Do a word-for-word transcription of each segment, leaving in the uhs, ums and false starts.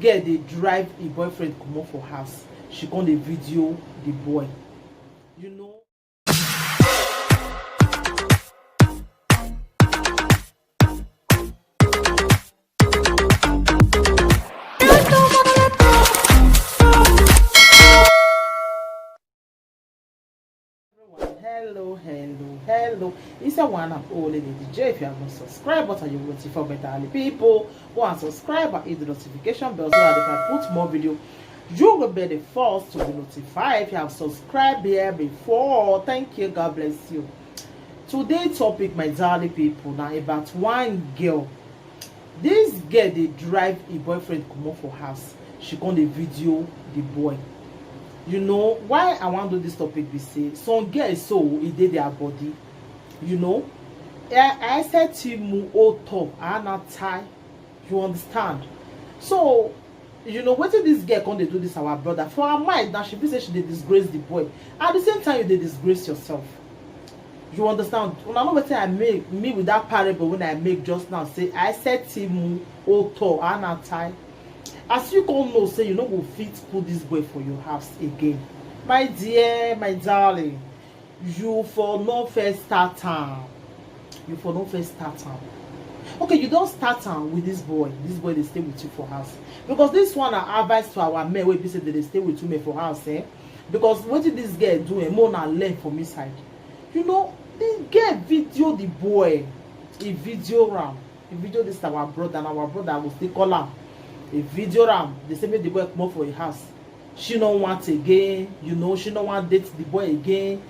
Girl dey drive im boyfriend comot for house, she come dey video the boy. You know. Everyone, hello, hello, hello. It's your one and only Lady J. If you haven't subscribed, what are you waiting for, my darling people? Go and subscribe and hit the notification bell so that if I put more video, you will be the first to be notified. If you have subscribed here before, thank you. God bless you. Today topic, my darling people, now about one girl. This girl dey drive im boyfriend comot for house, she come dey video the boy. You know why I wan do this topic be say some girls so e dey their body. You know, I I said Timu Oto Anatai. You understand? So you know wetin this girl come dey do this our brother for her mind, na she feel say she dey disgrace the boy. At the same time, you dey disgrace yourself. You understand? Una know wetin I make me with that parable when I make just now, say I said Timu Oto Anatai. As you come know say you no go fit put this boy for your house again, my dear, my darling, you for no first start am. You for no first start am. Okay, you don start am with this boy. This boy dey stay with you for house, because this one na advice to our men wey be say dem dey stay with women for house, eh? Because wetin this girl do, eh, make una learn from inside. You know, the girl video the boy, he video am, he video this our brother, and our brother, I go still call am, he video am, dey say make the boy comot for him house. She no want again, you know, she no want date the boy again.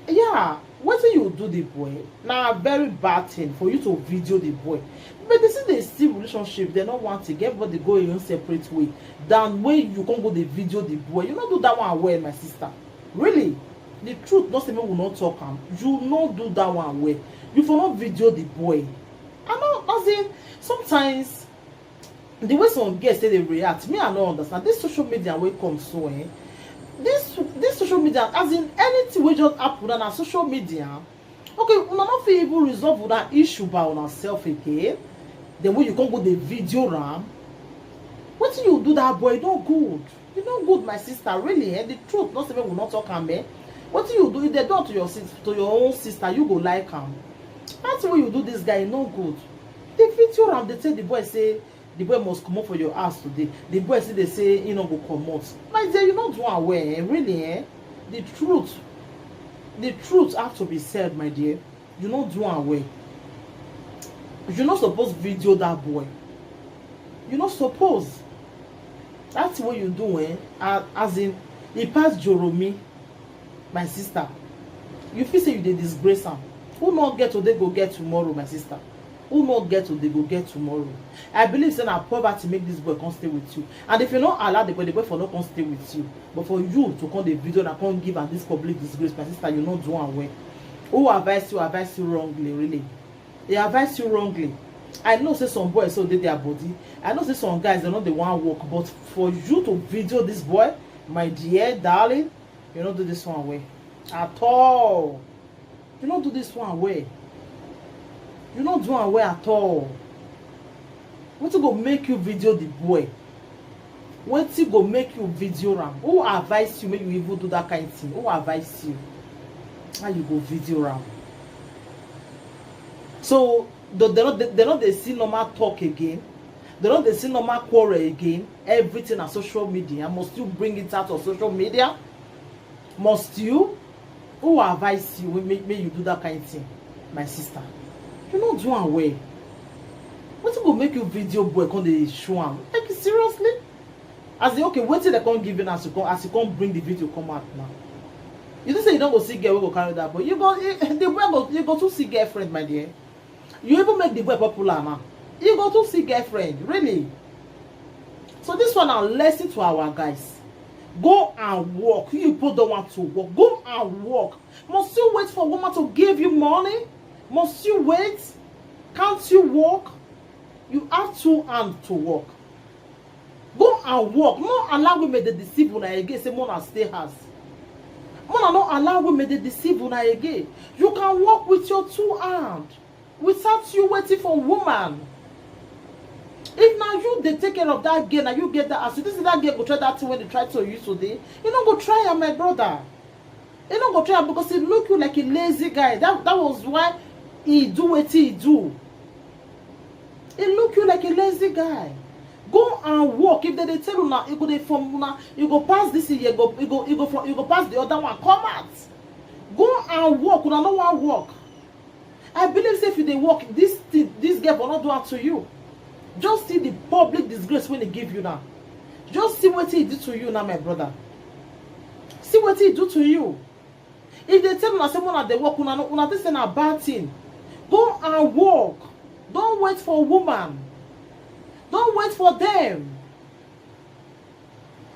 Yeah, wetin you do the boy na very bad thing for you to video the boy. But they say they still relationship, they no want again, everybody go im own separate way. Than when you come go dey video the boy, you no do that one well, my sister. Really, the truth no say make we no talk am. You no do that one well. You for no video the boy. I know, as in, sometimes the way some girls say they react, me, I no understand. This social media wey come so, eh? This this social media, as in, anything wey just happen na social media. Okay, una no fit even resolve una issue by una self again. Then when you come go the video ram, wetin you do that boy no good. You no good, my sister. Really, eh? The truth, not say make we not talk am, eh? Wetin you do, if they do am to your sis, to your own sister, you go like am. That's what you do this guy, no good. The video ram, they tell the boy say the boy must comot for your house today. The boy say they say he no go comot. My dear, you no do am well, eh? Really, eh? The truth, the truth have to be said, my dear. You no do am well. You no suppose video that boy. You no suppose. That's what you do, eh? A- As in, he pass Joromi, my sister. You feel say you dey disgrace am. Who no get today go get tomorrow, my sister. Who no get today go get tomorrow. I believe say na poverty make this boy come stay with you. And if you no allow the boy, the boy for no come stay with you. But for you to come the video and come give am this public disgrace, my sister, you no do am well. Who advise you, advise you wrongly, really. They advise you wrongly. I know say some boys so dey their body. I know say some guys, they no dey wan work, but for you to video this boy, my dear darling, you no do this one well at all. You no do this one well. You no do am well at all. Wetin go make you video the boy? Wetin go make you video am? Who advise you make you even do that kind thing? Who advise you? How you go video am? So they, they no they, they no dey see normal talk again. They no dey see normal quarrel again. Everything na social media. Must you bring it out on social media? Must you? Who advise you wey make, make you do that kind thing, my sister? You no do am well. Wetin go make you video boy come dey show am? Like, seriously? As in, okay, wetin they come give you as you come, as you come bring the video come out now? You know say you don go see girl wey go carry that boy. You go, eh, the boy go, you go too see girlfriend, my dear. You even make the boy popular now. You go too see girlfriend, really. So this one na lesson to our guys. Go and work. You people don't want to work. Go and work. Must you wait for woman to give you money? Must you wait? Can't you work? You have two hands to work. Go and work. No allow women dey deceive una again. Say mona stay house. Mona no allow women dey deceive una again. You can work with your two hands without you waiting for woman. If na you dey take care of that girl, na you get that house, you think say that girl go try that thing wey dey try to you today? You no go try am, my brother. You no go try am because e look you like a lazy guy. That, that was why he do wetin he do. E look you like a lazy guy. Go and work. If dem dey tell una, e go dey form una, you go pass this year, go, you go, you go, for, you go pass the other one. Come out. Go and work. Una no wan work. I believe say if you dey work, this thing, this girl will not do am to you. Just see the public disgrace wey e give you now. Just see wetin e do to you now, my brother. See wetin e do to you. If dem tell una say una dey work, una no, una think say na bad thing. Go and work. Don't wait for woman. Don't wait for them.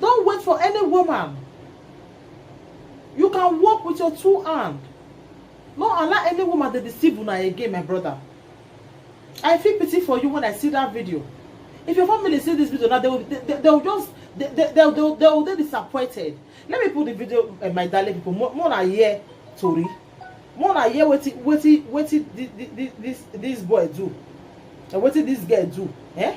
Don't wait for any woman. You can work with your two hand. No allow any woman dey deceive una again, my brother. I feel pity for you when I see that video. If your family see this video now, they will, they, they, they will just, they, they, they, they, they will be disappointed. Let me put the video, uh, my darling people. More, more than here, Tori. More than here, wetin, wetin, wetin thi-, thi-, thi-, this, this boy do? And wetin this girl do? Eh?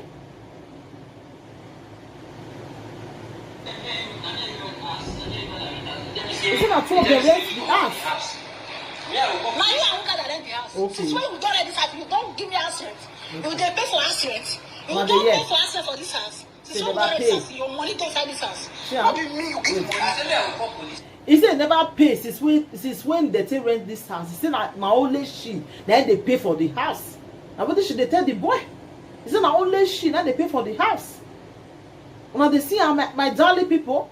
You see, na two of them rent the house. Now you are who gather rent the house. Okay. Since when you don't rent this house, you don't give me house rent. You dey pay for house rent. You don't pay for house rent for this house. Since when you don't rent this house, your money dey inside this house. No be me you give money. He say never pay since when, since when they take rent this house. He say na, na only she na dey pay for the house. Na wetin she dey tell the boy. He say na only she na dey pay for the house. Una dey see am, my, my darling people.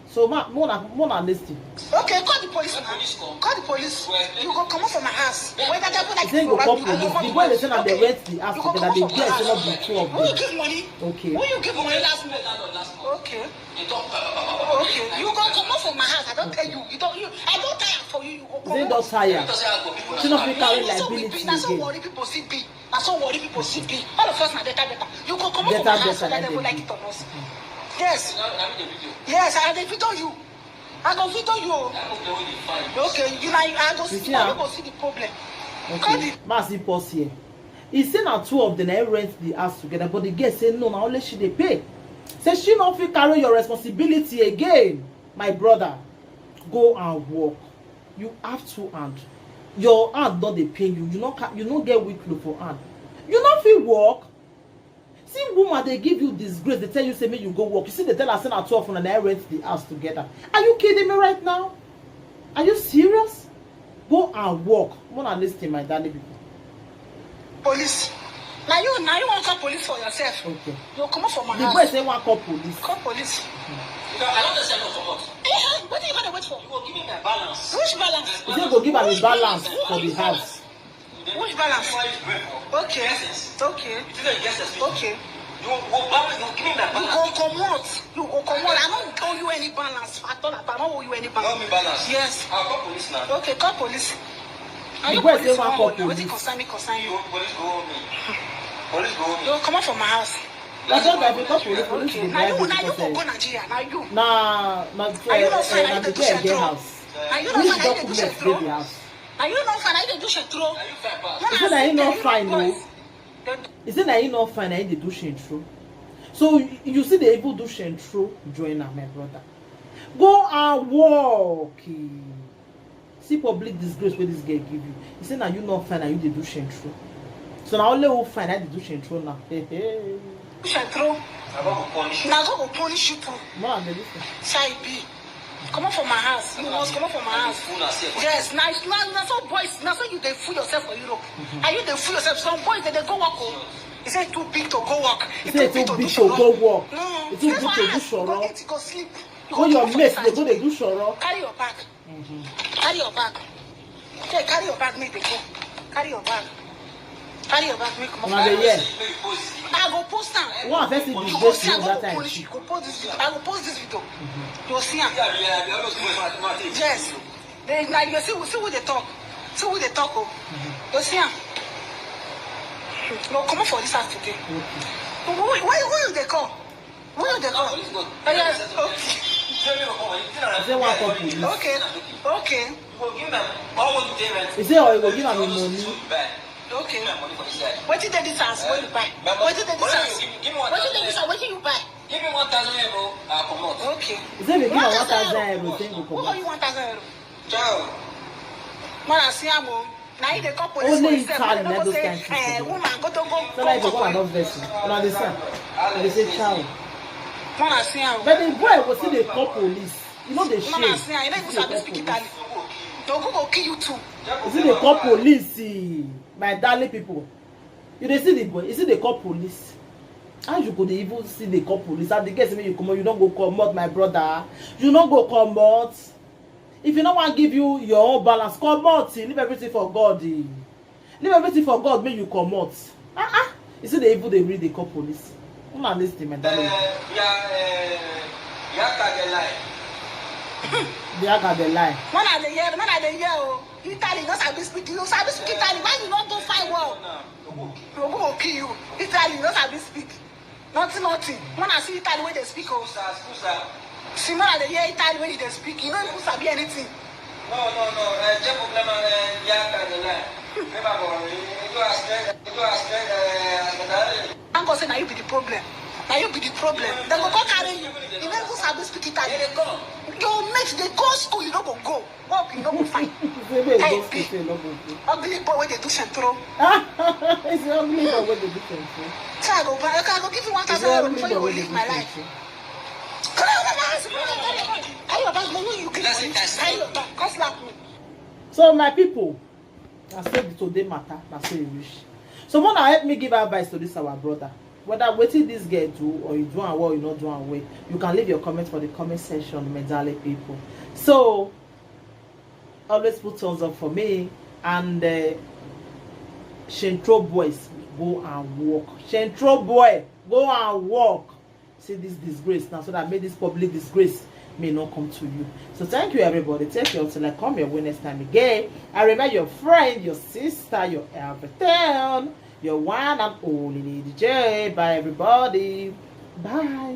So ma, mona, mona listen. Okay, call the police now. Call the police. You go comot for my house. Whether that one, He say go call police. The boy dey say na dey rent the house together. The girl say no be two of Who you them. Give money? Okay. Who you give money last month? Okay. Okay, you go comot for my house. I don't tell you. You don't. You, I don't tire for you. You go He say don comot. Tire. She no fit carry Na so we liability be. Na so again. Worry people see be. Na so Worry people see be. All of us na better, better. You go comot for Better, my house. better, Whether like you they like do. It or not. Yes. Yes, I dey video you. I go video you. Okay, you na I go see. You go see the problem. Call the Mazi pause here. He say na two of them na rent the house together, but the girl say no, na only she dey pay. Say she no fit carry your responsibility again, my brother. Go and work. You have two hand. Your hand don dey pain you. You no ca-, you no get weak low for hand. You no fit work. See woman dey give you disgrace. Dey tell you say make you go work. You see, dey tell her say na two of una na rent the house together. Are you kidding me right now? Are you serious? Go and work. Mona listen, my darling people. Police. Now you, now you want to call police for yourself. Okay. You comot for my The house. Boy say wan call police. Call police. I don't say no comot. Eh, what are you gonna wait for? You go give me my balance. Which balance? He say go give am the balance for the house. Which balance? Why you pray for? Okay. Guesses. Okay. You didn't guesses. Okay. You go balance. You give me my You balance. go comot. You go comot. I don't owe you any balance at all. I don't owe you any Call me balance. Balance. Yes. I'll call police now. Okay, call police. Are The you boy police? Say wan call Wetin police. Concern me, concern you. You police go hold me. Police go hold me. You comot for my house. I don't know if you call police, police Okay. go Now you, drive now you you go go because Nigeria. Now you. na na Are you not fine? na Are you the the girl get Central? House. Are you not Which fine? Are you the document dey Central? The house? Are you not fine? Are you the Central? Are you fine, pa? He say na he no fine o. He say na he no fine, na he dey do shentro. So you, you see, they even do shentro join am, my brother. Go and work. See public disgrace wey this girl give you. He say na you no fine, na you dey do shentro. So na only who fine na dey do shentro now. Hey, hey. Central. I go punish you. Now go go punish you too. More than this. Shall I be? Comot for my house. You must comot for my house. Fool na self. Yes, now, now, now so boys, now so you dey fool yourself for Europe. Are you dey fool yourself? Some boys they, they go work. Oh. He said too big to go work. He say too big to go work. No. It's too Stay big for to do house. Go shoro. Eat, go sleep. You When go your comot mates for dey go dey inside. Do shoro. Carry your bag. Carry your bag. Okay, carry your bag, make they go. Carry your bag. Carry your bag, make comot. Una dey hear? I go post am. One person You be go just see, I know go that go time. Punish you. Go post this video. I go post this video. You go see am. Yeah, yeah, yeah. All those boys want to take. Yes. They, now you see, see what they talk. See what they talk. Oh. You see am. No, comot for this house today. Who, who, who, who you dey call? Who you dey call? Police go. Oh, yes. Okay. Tell me what you think. He say one call police. Okay. Okay. You go give them all what you dey rent. He say, oh, you go give am the All those money. food you buy. Okay. My money for inside. Wetin dey this house wey you buy? My money. Wetin dey this house? Give me one Wetin dey this thousand. House? Wetin you buy? Give me one thousand euro. I comot. Okay. He say if you give am One one thousand thousand euro. euro, say you go Who owe comot. You one thousand euro? Ciao. Man, I see am o. Na you dey call police Only for in yourself. Town You na no go those say, kind things eh, dey go. Woman, go to go. So like the one I not vex you. Una understand? I dey say ciao. Man, I see am o. But the boy go still dey call police. You know the shame. Man, I see am. You no even sabi speak Italy. They go go kill you too. He still dey call police. Eh, my darling people. You dey see the boy. He still dey call police. How you go dey even see dey call police? As the girl say make you comot, you no go comot, my brother. You no go comot. If you no wan give you your own balance, comot. Eh. Leave everything for God. Eh. Leave everything for God, make you comot. Ah ah. You see, they even dey read, dey call police. Una listen, my darling. Uh, yeah, uh, yeah, can dey lie. They are gonna lie. Man, I dey hear, man, I dey hear o. Italy, no sabi speak. You sabi speak Italy. Why you no go find work? Now, to go kill. They go go kill you. Italy, no sabi speak. Nothing, nothing. Man, I see Italy wey dey speak o. Scusa, scusa. See, man, I dey hear Italy wey you dey speak. You no even sabi anything. No, no, no. Uh, c'è problema, uh, yeah, can dey lie. Remember, you ask, you ask, uh, Thank God say na you be the problem. Na you be the problem. Dem go come carry you. You no even sabi speak Italy. Here they come. Your mate dey go school, you no go go. Work, you no go find. Say make you Hey, go school, say you no go go. Ugly boy wey dey do centro. Ah, it's the ugly boy wey dey do centro. So I go buy. Okay, I go give you one It's thousand the euro ugly before boy you wey dey leave do my life. centro. Come on, come on, come on, come on. Carry your bag, money you give money. Carry your bag. Come slap me. So my people, I say the today matter, na so e reach. So una help me give advice to this our brother. Whether wetin this girl do, or you do am well, you no do am well, you can leave your comment for the comment section, my darling people. So always put thumbs up for me, and uh, Shentro boys, go and work. Shentro boy, go and work. See this disgrace now, so that make this public disgrace may not come to you. So thank you, everybody. Take care until I come your way next time again. I remain your friend, your sister, your everything, your one and only Lady J. Bye, everybody. Bye.